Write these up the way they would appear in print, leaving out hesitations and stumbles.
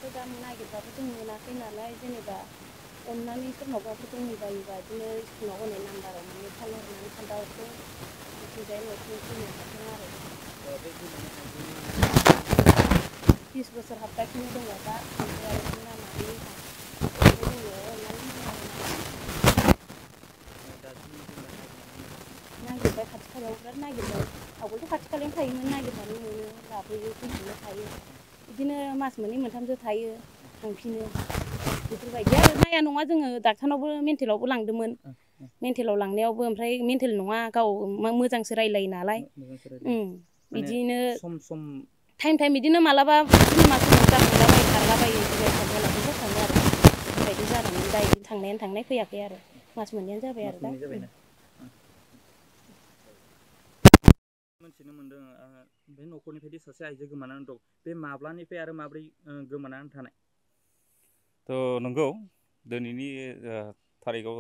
दाथ' दा नागिरबाबो जों मोनाखै नालाय जेनेबा अननानै सोरनावबाफोर दंबायोबा बिदिनो स्कुलाव होनाय नाम्बाराव माने फन हरनानै खोन्थाहरदो बिथिंजाय न'सिम फैनो हाथों आरो 20 बोसोर हाबगासिनो दङ दा ओमफ्राय आरो बिनि नामाबो मोजां ओमफ्राय जोङो अननानै नागिरबाय खाथि खालायाव बिराद नागिरबाय आवगोलथ' खाथि खालायावनो थायोमोन नागिरबानो मोनो लाबोयो फैफिननो थायो बिदिनो मास मोननै मोनथामसो थायो थांफिनो बेफोरबायदि आरो नाया नङा जोङो डाक्टारनावबो मेन्टेलावबो लांदोंमोन मेन्टेलाव लांनायावबो ओमफ्राय मेन्टेल नङा गाव मोजांसो रायलायो नालाय बिदिनो टाइम बिदिनो मालाबा सिनेमा जाखांलाबायो खारलाबायो बिदिनो थाङो आरो बेबायदि जानानै दा बिदिनो थांनायानो थांनाय फैयाखै आरो मास मोननैयानो जाबाय आरो दा मोनथिनो मोनदों बे न'खरनिफ्राय सासे आइजो गोमानानै दं बे माब्लानिफ्राय आरो माब्रै गोमानानै थानाय थ' नंगौ दिनैनि थारिखआव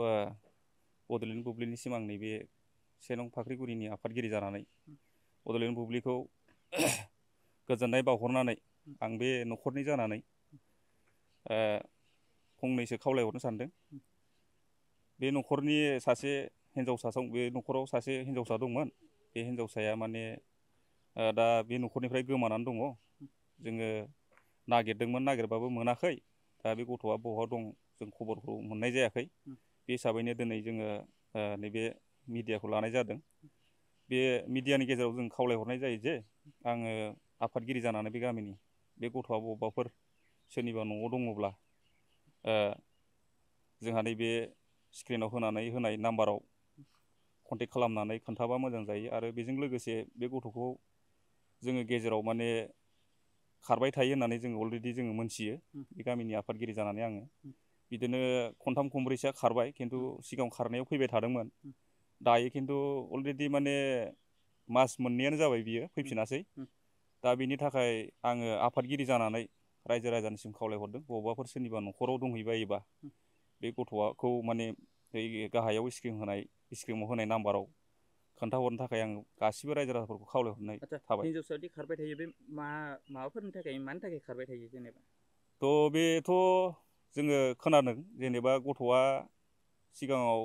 बड'लेण्ड बुब्लिनिसिम आं नैबे 1 नं फाख्रिगुरिनि आफादगिरि जानानै बड'लेण्ड बुब्लिखौ गोजोननाय बावहरनानै आं बे न'खरनि जानानै फंनैसो खावलायहरनो सानदों बे न'खरनि सासे हिन्जावसा बे न'खराव सासे हिन्जावसा दंमोन बे हिन्जावसाया माने दा बे न'खरनिफ्राय गोमानानै दङ जोङो नागिरदोंमोन नागिरबाबो मोनाखै दा बे गथ'आ बहा दं जों खबरखौ मोननाय जायाखै बे हिसाबैनो दिनै जोङो नैबे मिडियाखौ लानाय जादों बे मिडियानि गेजेराव जों खावलायहरनाय जायो जे आङो आफादगिरि जानानै बे गामिनि बे गथ'आ बबेबाफोर सोरनिबा न'आव दङब्ला जोंहा नैबे स्क्रिनाव होनानै होनाय नाम्बाराव कन्टेक्ट खालामनानै खोन्थाबा मोजां जायो आरो बेजों लोगोसे बे गथ'खौ जोङो गेजेराव माने खारबाय थायो होननानै जोङो अलरेडि जोङो मोनथियो बे गामिनि आफादगिरि जानानै आङो बिदिनो खनथाम खनब्रैसोआ खारबाय खिन्थु सिगाङाव खारनायाव फैबाय थादोंमोन दायो खिन्थु अलरेडि माने मास मोननैयानो जाबाय बियो फैफिनासै दा बिनि थाखाय आङो आफादगिरि जानानै रायजो राजानिसिम खावलायहरदों बबावबाफोर सोरनिबा न'खराव दंहैबायोबा बे गथ'खौ माने गाहायाव स्क्रिनाव होनाय नाम्बाराव खोन्थाहरनो थाखाय आं गासिबो रायजो राजाफोरखौ खावलायहरनाय थाबाय हिन्जावसायादि खारबाय थायो बे माबाफोरनि थाखाय मानि थाखाय खारबाय थायो जेनेबा थ' बेथ' जोङो खोनादों जेनेबा गथ'आ सिगाङाव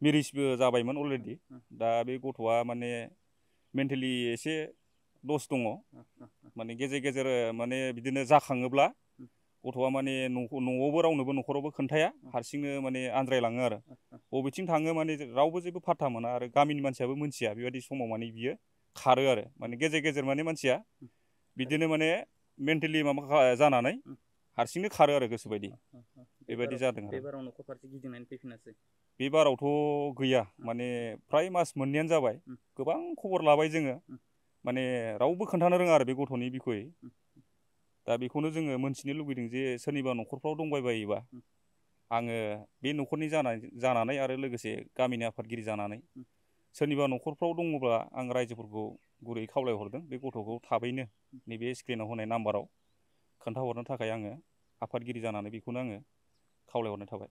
मेरिजबो जाबायमोन अलरेडि दा बे गथ'आ माने मेन्टेलि एसे लस दङ माने गेजेर गेजेर माने बिदिनो जाखाङोब्ला गथ'आ माने न'आवबो रावनोबो न'खरावबो खोन्थाया हारसिंनो माने आनज्रायलाङो आरो बबेथिं थाङो माने रावबो जेबो फात्ता मोना आरो गामिनि मानसियाबो मोनथिया बेबायदि समाव माने बियो खारो आरो माने गेजेर गेजेर माने मानसिया बिदिनो माने मेन्टेलि माबा जानानै हारसिंनो खारो आरो गोसोबायदि बेबायदि जादों आरो बेबाराव न'खर फारसे गिदिंनानै फैफिनासै बे बारावथ' गैया माने फ्राय मास मोननैयानो जाबाय गोबां खबर लाबाय जोङो माने रावबो खोन्थानो रोङा आरो बे गथ'नि बिखयै दा बेखौनो जोङो मोनथिनो लुबैदों जे सोरनिबा न'खरफ्राव दंबायबायोबा आङो बे न'खरनि जानानै आरो लोगोसे गामिनि आफादगिरि जानानै सोरनिबा न'खरफ्राव दङब्ला आं रायजोफोरखौ गुरै खावलायहरदों बे गथ'खौ थाबैनो नैबे स्क्रिनाव होनाय नाम्बाराव खोन्थाहरनो थाखाय आङो आफादगिरि जानानै बेखौनो आङो खावलायहरनाय थाबाय